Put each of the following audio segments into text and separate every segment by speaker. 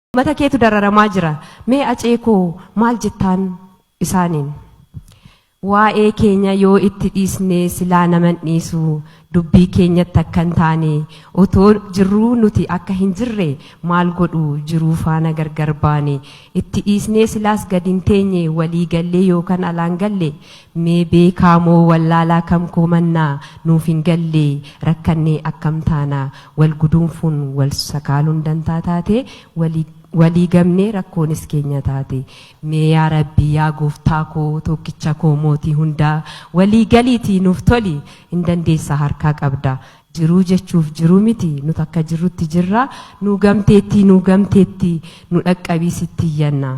Speaker 1: Uummata keetu dararamaa jira. Mee Acee koo maal jettaan isaaniin? Waa'ee keenya yoo itti dhiisne silaa nama hin dhiisu. Dubbii keenyatti akka hin taane otoo jirruu nuti akka hin jirre maal godhu jiruu faana gargar baane. Itti dhiisnee silaas gad hin teenye walii gallee yookan alaan galle mee beekaa moo wallaalaa kam komannaa nuuf hin galle rakkannee akkam taana wal guduunfuun wal sakaaluun dantaa taate walii walii gamnee rakkoonis keenya taate mee yaa rabbii yaa gooftaa koo tokkicha koo mootii hundaa walii galiitii nuuf toli hin dandeessa harkaa qabda Jiruu jechuuf jiruu miti nut akka jirrutti jirra nuu gamteettii nuu gamteetti nu dhaqqabii sitti iyyanna.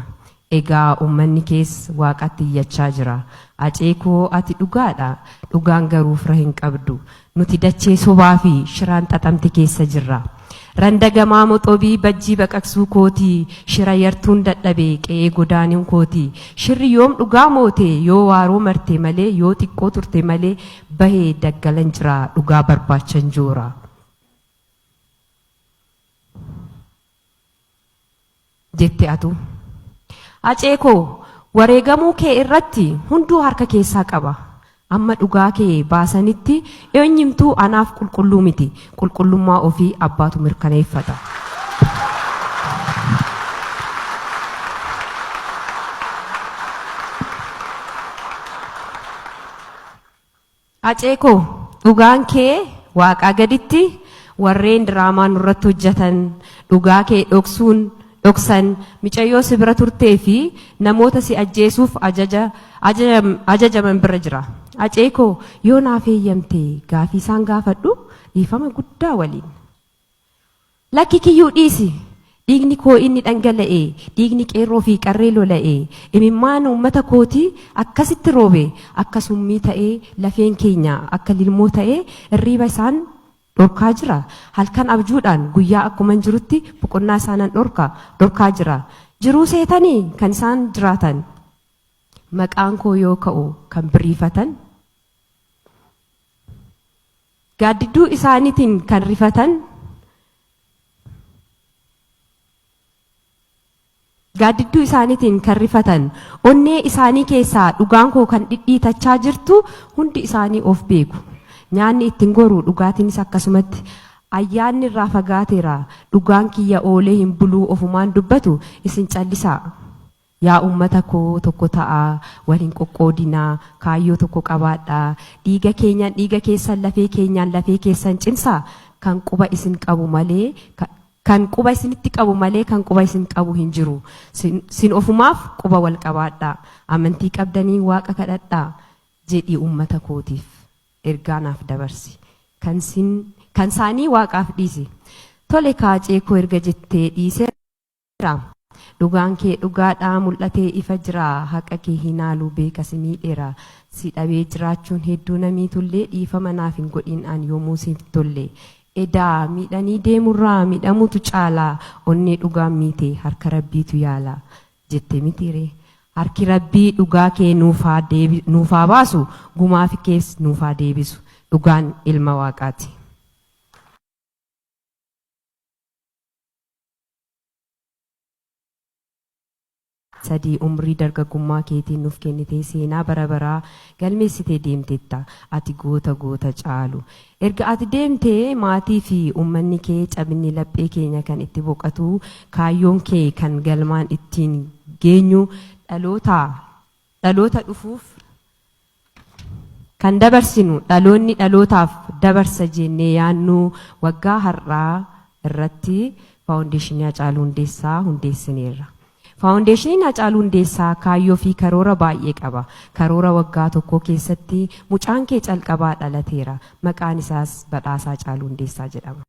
Speaker 1: Egaa ummanni kees waaqatti iyyachaa jira. Acee koo ati dhugaadha dhugaan garuu fira hin qabdu. Nuti dachee sobaa fi shiraan xaxamte keessa jirra. Randa gamaa moxobii bajjii baqaqsuu kooti shira yartuun dadhabe qe'ee godaanuun kooti. Shirri yoom dhugaa moote yoo waaroo marte malee yoo xiqqoo turte malee Bahe daggalan jira dhugaa barbaachan joora. Jette atuu. Hacee koo wareegamuu kee irratti hunduu harka keessaa qaba. Amma dhugaa kee baasanitti eenyumtuu anaaf qulqulluu miti. Qulqullummaa ofii abbaatu mirkaneeffata. Hacee koo dhugaan kee waaqaa gaditti warreen diraamaa nurratti hojjatan dhugaa kee dhoksuun dhoksan micayyoo si bira turtee fi namoota si ajjeesuuf ajaja ajajaman bira jira. Hacee koo yoo naaf eeyyamte gaafii isaan gaafadhu dhiifama guddaa waliin. Lakki kiyyuu dhiisi! Dhiigni koo inni dhangala'e, dhiigni qeerroo fi qarree lola'e, imimmaan uummata kootii akkasitti roobe, akka summii ta'ee lafeen keenya akka lilmoo ta'ee irriiba isaan dhorkaa jira. Halkan abjuudhaan guyyaa akkuman jirutti boqonnaa isaanan dhorka, dhorkaa jira. Jiruu seetanii kan isaan jiraatan? Maqaan koo yoo ka'u kan biriifatan? Gaaddidduu isaaniitiin kan rifatan, gaaddidduu isaaniitiin kan rifatan, onnee isaanii keessaa dhugaan koo kan dhidhiitachaa jirtu hundi isaanii of beeku. Nyaanni ittiin goru dhugaatiinis akkasumatti ayyaanni irraa fagaateera. Dhugaan kiyya oolee hin buluu ofumaan dubbatu isin callisaa. Yaa uummata koo tokko ta'aa, wal hin qoqqoodinaa, kaayyoo tokko qabaadhaa, dhiiga keenyaan dhiiga keessan lafee keenyaan lafee keessan cimsaa, kan quba isin qabu malee kan quba isinitti qabu malee kan quba isin qabu hin jiru. Sin ofumaaf quba wal qabaadhaa. Amantii qabdaniin Waaqa kadhadhaa jedhii uummata kootiif ergaa naaf dabarsi. Kan sin kan isaanii Waaqaaf dhiisi. Tole kaa Haacee koo erga jettee dhiiseera. Dhugaan kee dhugaadha mul'atee ifa jira haqa kee hin haalu beeka si miidheera si dhabee jiraachuun hedduu na miitullee dhiifama naaf hin godhin an yoomuu siif tolle edaa miidhanii deemurraa miidhamuutu caala onnee dhugaan miite harka rabbiitu yaala jette mitiiree harki rabbii dhugaa kee nuuf haa deebi nuuf haa baasu gumaa kees nuuf haa deebisu dhugaan ilma waaqaati. 3 umrii dargaggummaa keetiin nuuf kennitee seenaa bara baraa galmeessitee deemteetta. Ati goota goota caalu. Erga ati deemtee maatii fi uummanni kee cabinni laphee keenya kan itti boqatu, kaayyoon kee kan galmaan ittiin geenyu dhaloota dhaloota dhufuuf kan dabarsinu dhaloonni dhalootaaf dabarsa jennee yaannu waggaa har'aa irratti Faawundeeshinii Hacaaluu Hundeessaa hundeessineerra. Faawundeeshiniin Hacaaluu Hundeessaa kaayyoo fi karoora baay'ee qaba. Karoora waggaa tokkoo keessatti mucaan kee calqabaa dhalateera. Maqaan isaas Badhaasaa Hacaaluu Hundeessaa jedhama.